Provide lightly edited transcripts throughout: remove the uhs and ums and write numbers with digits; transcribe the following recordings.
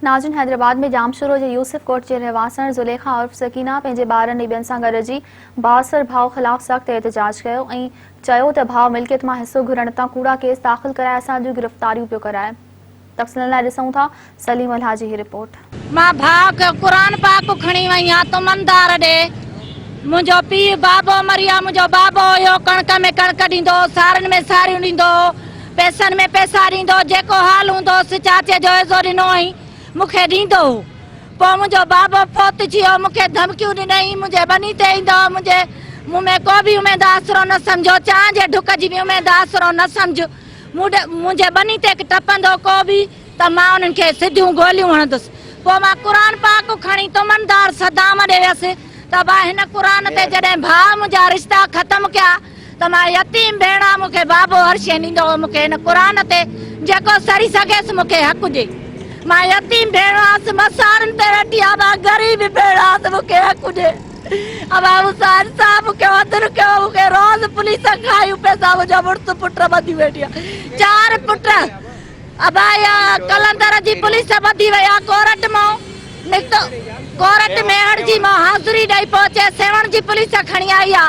ناظرين حيدرآباد ۾ ڄامشورو جي يوسف ڳوٺ جي رهواسڻ زليخا عرف سڪينه پنهنجي ٻارن ۽ ٻين سان گڏجي بااثر ڀاء خلاف سخت احتجاج ڪيو ۽ چيو ته ڀاء ملڪيت مان حصو گهرڻ تان ڪوڙا ڪيس داخل ڪرائي اسان جون گرفتاريون پيو ڪرائي. تفصيلن لاء ڏسون ٿا سليم الحاج جي هي رپورٽ. مان ڀاء کي قرآن پاڪ کڻي وئي آن تمندار ڏي منهنجو پيء بابو مري آ منهنجو بابو هيو ڪڻڪ ۾ ڪڻڪ ڏيندو هو سارين ۾ ساريون ڏيندو هو پئسن ۾ پئسا ڏيندو هو، جيڪو حال هوندو هوس چاچي جو عيوضو ڏنو هئائين، مون کي ڏيندو هو. پوء منهنجو بابو فوت ٿي ويو، مون کي ڌمڪيون ڏنائين، منهنجي ٻني تي ايندو هو، منهنجي مون ۾ ڪو به اميد آسرو نه سمجهو، چانهه جي ڍڪ جي به اميد آسرو نه سمجهه، مون ڏي منهنجي ٻني تي ٽپندو ڪو به ته مان انهن کي سڌيون گوليون هڻندس. پوء مان قرآن پاڪ کڻي تمندار صدام ڏي ويس ته ابا هن قرآن تي جڏهن ڀاء منهنجا رشتا ختم ڪيا، ته مان يتيم ڀيڻ آ مون کي بابو هر شيء ڏيندو هو مون کي هن قرآن تي جيڪو سري سگهيس مون کي حق ڏي مان يتيم ڀيڻ آس مسارن تي ويٺي آ مان غريب ڀيڻ آس مون کي حق ڏي ابا مون سان انصاف ڪيو عدل ڪيو مون کي روز پوليس کايون پيسا منهنجا مڙس پٽ ٻڌي ويٺي آ چار پٽ ابا اها قلندر جي پوليس ٻڌي وئي آ ڪورٽ مون نڪتو ڪورٽ ميهڙ جي مون حاضري ڏئي پهچي سيوهڻ جي پوليس کڻي آئي آ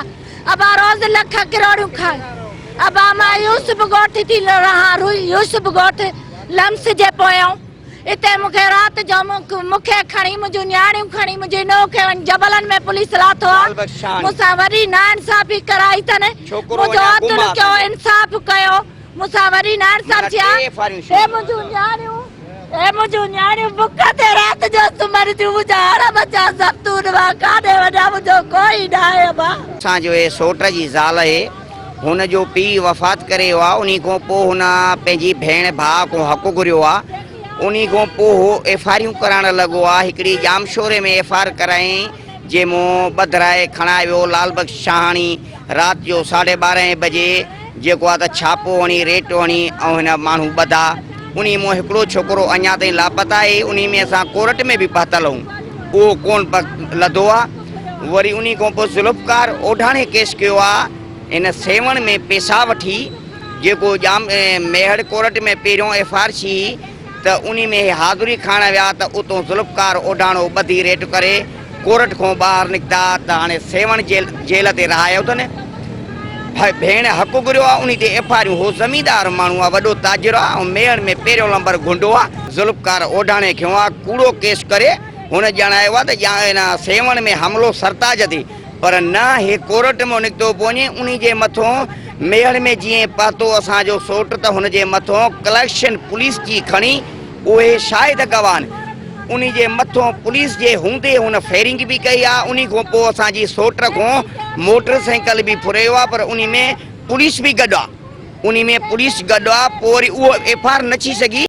ابا روز لک ڪروڙيون کائي ابا مان يوسف ڳوٺ ٿي رهان يوسف ڳوٺ لمس جي پويان اتي مون کي رات جو مون کي کڻي منهنجون نياڻيون کڻي منهنجي نونهن کي وڃي جبلن ۾ پوليس لاٿو آ مون سان وڏي ناانصافي ڪرائي اٿن منهنجو عدل ڪيو انصاف ڪيو مون سان وڏي ناانصافي ٿي آ هي منهنجون نياڻيون هي منهنجون نياڻيون بک تي رات جو سمهن ٿيون منهنجا هڙ ٻچا زبتون مان ڪاڏي وڃان منهنجو ڪوئي ناهي ابا. اسان جو هي سوٽ جي زال اهي هن جو پيء وفات ڪري ويو آ انهي کان پوء هن پنهنجي ڀيڻ ڀاء کان حق گهريو آ انهي کان پوء هو ايف آريون ڪرائڻ لڳو آ هڪڙي ڄامشوري ۾ ايف آر ڪرايائين جي مون ٻڌرائي کڻائي ويو لال بخش شاهاڻي رات جو ساڍي ٻارهين بجي جيڪو آ ته ڇاپو هڻي ريٽ هڻي ۽ هن ماڻهو ٻڌا انهي مون هڪڙو ڇوڪرو اڃا تائين لاپتا آهي انهي ۾ اسان ڪورٽ ۾ به پهتل هون اهو ڪون لڌو آ وري انهي کان پوء ذوالفقار اوڍاڻي ڪيس ڪيو آ هن سيوهڻ ۾ پيسا وٺي جيڪو ڄام ميهڙ ڪورٽ ۾ پهريون ايف آر سي ته انهي ۾ هي حاضري کائڻ ويا ته اتون ذوالفقار اوڍاڻو ٻڌي ريٽ ڪري ڪورٽ کان ٻاهر نڪتا ته هاڻي سيوهڻ جيل جيل تي رهايو اٿن. ڀيڻ حق گهريو آ انهي تي ايف آريون هو زميندار ماڻهو آ وڏو تاجر آ ۽ ميهڙ ۾ پهريون نمبر گهنڊو آ. ذوالفقار اوڍاڻي کيون آ ڪوڙو ڪيس ڪري هن ڄاڻايو آ ته سيوهڻ ۾ حملو سرتاج تي پر نه هي ڪورٽ مان نڪتو پوڃي انهي جي مٿون ميهڙ ۾ جيئن پهتو اسان جو سوٽ ته هن جي مٿون ڪليڪشن پوليس جي کڻي اهي شاهد گواهن انهي جي مٿون پوليس جي هوندي هن فيرنگ به ڪئي آ انهي کان پوء اسان جي سوٽ کان موٽر سائيڪل به ڦريو آ پر انهي ۾ پوليس به گڏ آ انهي ۾ پوليس گڏ آ پوء وري اهو ايف آر نه ٿي سگهي.